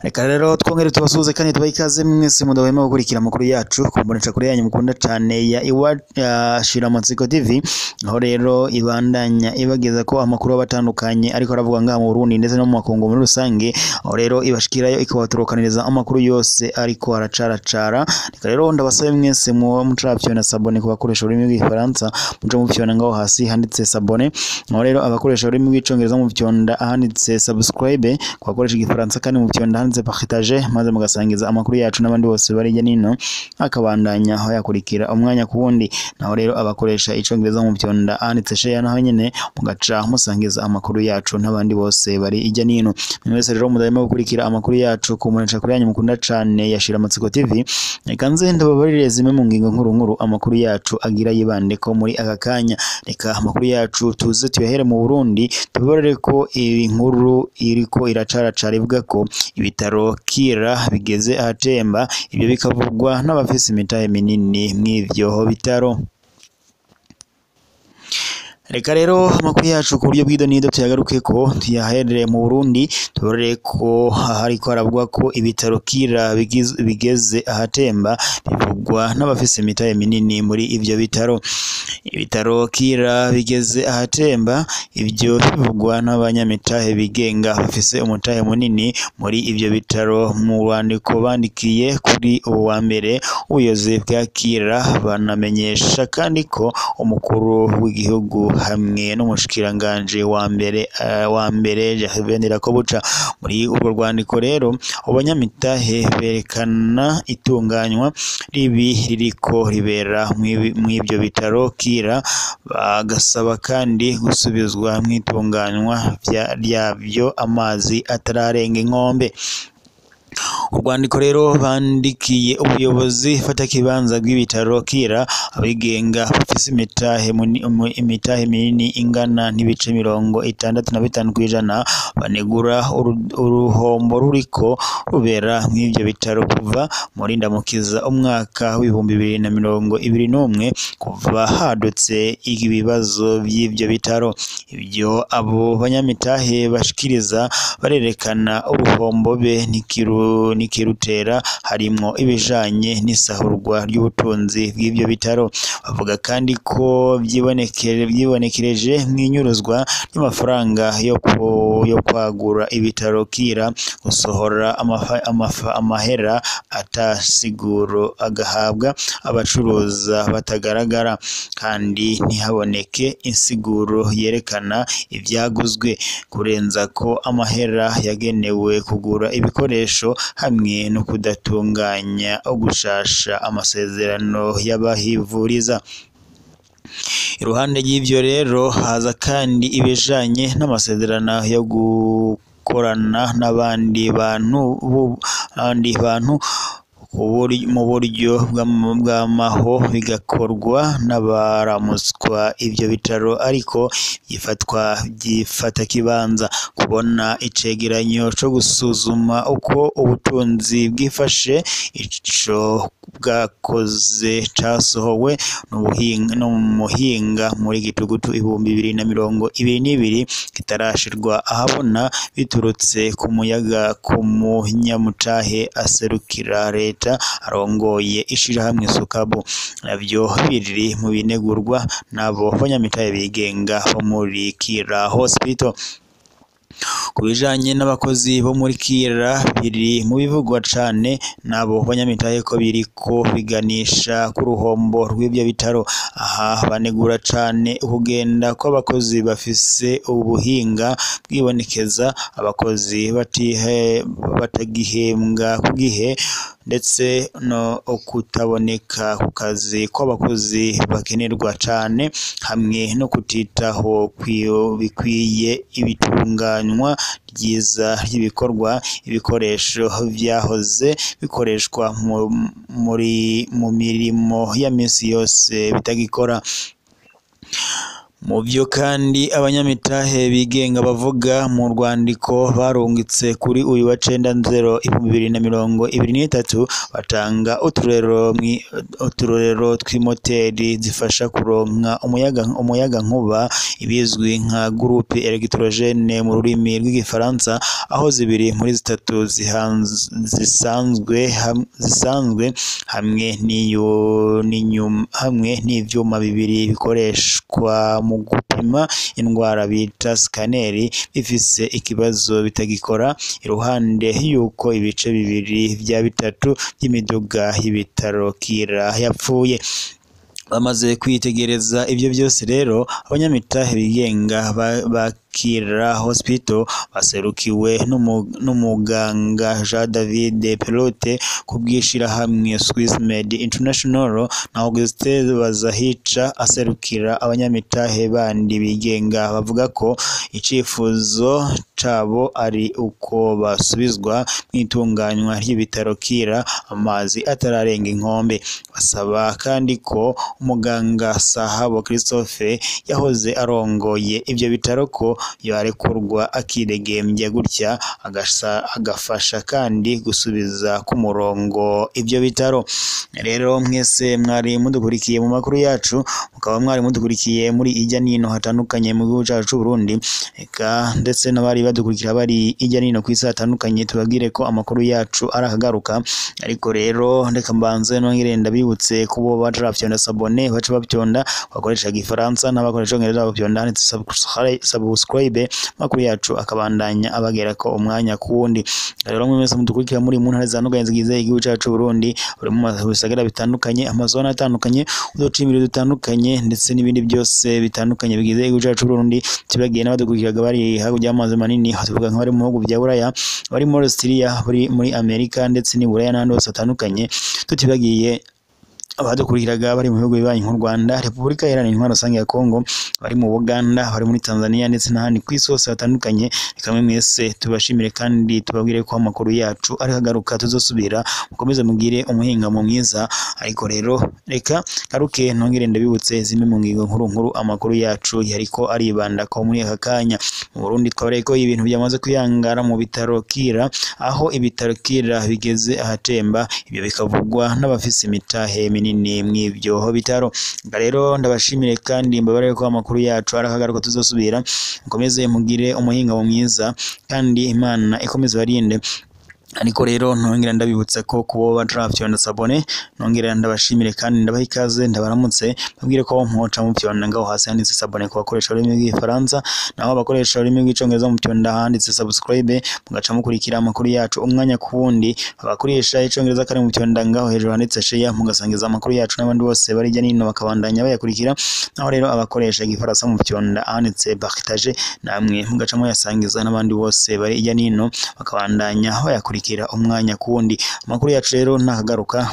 Reka rero twongere tubasuhuze kandi tubahe ikaze mwese mudahwema gukurikira amakuru yacu ku mboneshakure yanyu mukunda cane ya Iwa Shiramatsiko TV, aho rero ibandanya ibageza ko amakuru aba atandukanye ariko aravuga ngaha mu Burundi ndetse no mu makungu muri rusange, aho rero ibashikirayo ikabaturokaniriza amakuru yose ariko aracaracara. Reka rero ndabasabe mwese muba mutarafyona sabone ku bakoresha ururimi rw'igifaransa, muce mufyona ngaho hasi handitse sabone, aho rero abakoresha ururimi rw'icongereza mufyonda ahanditse subscribe, ku bakoresha igifaransa kandi mufyonda ahanditse partage, maze mugasangiza amakuru yacu n'abandi bose bari hirya nino, akabandanya aho yakurikira umwanya ku wundi. Naho rero abakoresha icongereza mufyonda ahanditse share, naho nyene mugaca musangiza amakuru yacu n'abandi bose bari hirya nino. Mwese rero mudahwema gukurikira amakuru yacu ku mboneshakure yanyu mukunda cane ya Shiramatsiko TV, reka nze ndababarire zimwe mu ngingo nkuru nkuru amakuru yacu agira yibandeko muri aka kanya. Reka amakuru yacu tuze tuyahere mu Burundi, tubabarire ko iyi nkuru iriko iracaracara ivuga ko ibitaro Kira bigeze ahatemba, ibyo bikavugwa n'abafise imitahe minini mw'ivyo bitaro. Reka rero amakuru yacu ku buryo bw'idonido tuyagarukeko, tuyaherere mu Burundi, tubarore ko hariko haravugwa ko ibitaro Kira bigeze ahatemba, bivugwa n'abafise imitahe minini muri ivyo bitaro. Ibitaro Kira bigeze ahatemba, ivyo bivugwa n'abanyamitahe bigenga bafise umutahe munini muri ivyo bitaro. Mu rwandiko bandikiye kuri uwu wa mbere ubuyobozi bwa Kira, banamenyesha kandi ko umukuru w'igihugu hamwe n'umushikiranganji wa mbere Gervais Ndirakobuca. Muri urwo rwandiko rero abo banyamitahe berekana itunganywa ribi ririko ribera mw'ivyo bitaro Kira, bagasaba kandi gusubizwa mw'itunganywa ryavyo amazi atararenga inkombe. Urwandiko rero bandikiye ubuyobozi fatakibanza bw'ibitaro Kira, abigenga bafise imitahe minini ingana n'ibice 65%, banegura uruhombo ruriko rubera mw'ivyo bitaro kuva muri Ndamukiza umwaka w'2021, kuva hadutse ibibazo vy'ivyo bitaro. Ivyo abo banyamitahe bashikiriza barerekana uruhombo be nikirutera, harimwo ibijanye n'isahurwa ry'ubutunzi bw'ivyo bitaro. Bavuga kandi ko vyibonekereje mw'inyuruzwa ry'amafaranga yo kwagura ibitaro Kira, gusohora amahera atasiguro agahabwa abacuruza batagaragara, kandi ntihaboneke insiguro yerekana ivyaguzwe, kurenza ko amahera yagenewe kugura ibikoresho hamwe no kudatunganya ugushasha amasezerano y'abahivuriza. Iruhande y'ivyo rero haza kandi ibijanye n'amasezerano yo gukorana n'abandi bantu mu buryo bw'amaho, bigakorwa n'abaramutswa ivyo bitaro, ariko vyifata kibanza. Kubona icegeranyo co gusuzuma uko ubutunzi bwifashe, ico bwakoze casohowe n'umuhinga muri Gitugutu 2022, kitarashirwa ahabona biturutse ku muyaga ku munyamutahe aserukira leta arongoye ishirahamwe Sukabu. Navyo biri mu binegurwa n'abo banyamitahe bigenga bo muri Kira Hospital. Ku bijanye n'abakozi bo muri Kira, biri mu bivugwa cane n'abo banyamitahe ko biriko biganisha ku ruhombo rw'ivyo bitaro. Aha banegura cane ukugenda kw'abakozi bafise ubuhinga bwibonekeza, abakozi batagihembwa ku gihe, ndetse no kutaboneka ku kazi kw'abakozi bakenerwa cane, hamwe no kutitaho bikwiye ibitunganywa ryiza ry'ibikorwa, ibikoresho vyahoze bikoreshwa mu mirimo ya misi yose bitagikora. Mu byo kandi abanyamitahe bigenga bavuga mu rwandiko barungitse kuri uyu wa 9/0/2023, batanga uturorero tw'imoteri zifasha kuronka umuyaga nkuba, ibizwi nka groupe électrogène mu rurimi rw'igifaransa, aho 2 muri 3 zisanzwe hamwe n'ivyuma 2 bikoreshwa mu gupima indwara bita scanner bifise ikibazo bitagikora, iruhande yuko ibice 2 vya 3 by'imiduga y'ibitaro Kira yapfuye. Bamaze kwitegereza ibyo byose rero, abanyamitahe bigenga ba Kira Hospital baserukiwe n'umuganga Jean David Pelote ku bw'ishirahamwe Swissmed International na Augustin Bazahica aserukira abanyamitahe bandi bigenga, bavuga ko icifuzo cabo ari uko basubizwa mw'itunganywa ry'ibitaro Kira amazi atararenga inkombe. Basaba kandi ko umuganga Sahabo Christophe yahoze arongoye ivyo bitaro ko yarekurwa akidegembya, gutya agafasha kandi gusubiza ku murongo ivyo bitaro. Rero mwese mwari mudukurikiye mu makuru yacu, mukaba mwari mudukurikiye muri ijya nino hatandukanye mu gihugu cyacu c'u Burundi, eka ndetse n'abari badukurikira bari ijya nino kw'isi hatandukanye, tubabwire ko amakuru yacu arakagaruka. Ariko rero reka mbanze nongere ndabibutse kubo batarafyonda sabone baca bapyonda, bakoresha igifaransa n'abakoresha icongereza bapyonda handitse subscribe, makuru yacu akabandanya abagera ko umwanya kuwundi. Rero mwese mudukurikira muri mu ntara zitandukanye zigize igihugu cyacu Burundi, uri mu bisagara bitandukanye, amazone atandukanye, uducimbiri dutandukanye ndetse n'ibindi byose bitandukanye bigize igihugu cyacu Burundi, tibagiye n'abadukurikiraga bari hakurya y'amazi manini, tuvuga nk'abari mu bihugu bya Buraya, bari muri Australia, bari muri Amerika ndetse n'i Buraya n'ahandi hose hatandukanye, tutibagiye abadukurikiraga bari mu bihugu bibanyi nk'u Rwanda, Repubulika Iharanira Intwaro Rusange ya Kongo, bari mu Buganda, bari muri Tanzania ndetse n'ahandi ku isi hose hatandukanye. Reka mwese tubashimire kandi tubabwire ko amakuru yacu ari hagaruka, tuzosubira. Mukomeze mugire umuhingamo mwiza. Ariko rero reka garuke ntongere ndabibutse zimwe mu ngingo nkuru nkuru amakuru yacu yariko aribanda ko muri aka kanya. Mu Burundi twabareye ko ibintu byamaze kuyangara mu bitaro Kira, aho ibitaro Kira bigeze ahatemba, ibyo bikavugwa n'abafise imitahe minini mw'ibyo bitaro. Rero ndabashimire kandi mbabarire ko amakuru yacu arakagaruka, tuzosubira. Mukomeze mugire umuhingamo mwiza kandi Imana ikomeze barinde. Ariko rero nongera ndabibutsa ko kubo batarafyonda sabone, nongera ndabashimire kandi ndabaha ikaze, ndabaramutse, babwire ko mwoca mupyonda ngaho hasi handitse sabone ku bakoresha ururimi rw'igifaransa, naho abakoresha ururimi rw'icongereza mupyonda handitse subscribe, mugaca mukurikira amakuru yacu umwanya ku wundi. Abakoresha icongereza kandi mupyonda ngaho hejuru handitse share, mugasangiza amakuru yacu n'abandi bose bari hirya nino bakabandanya bayakurikira. Naho rero abakoresha igifaransa mupyonda handitse partage, namwe mugaca muyasangiza n'abandi bose bari hirya nino bakabandanya bayakurikira umwanya kuwundi. Amakuru yacu rero ntakagaruka.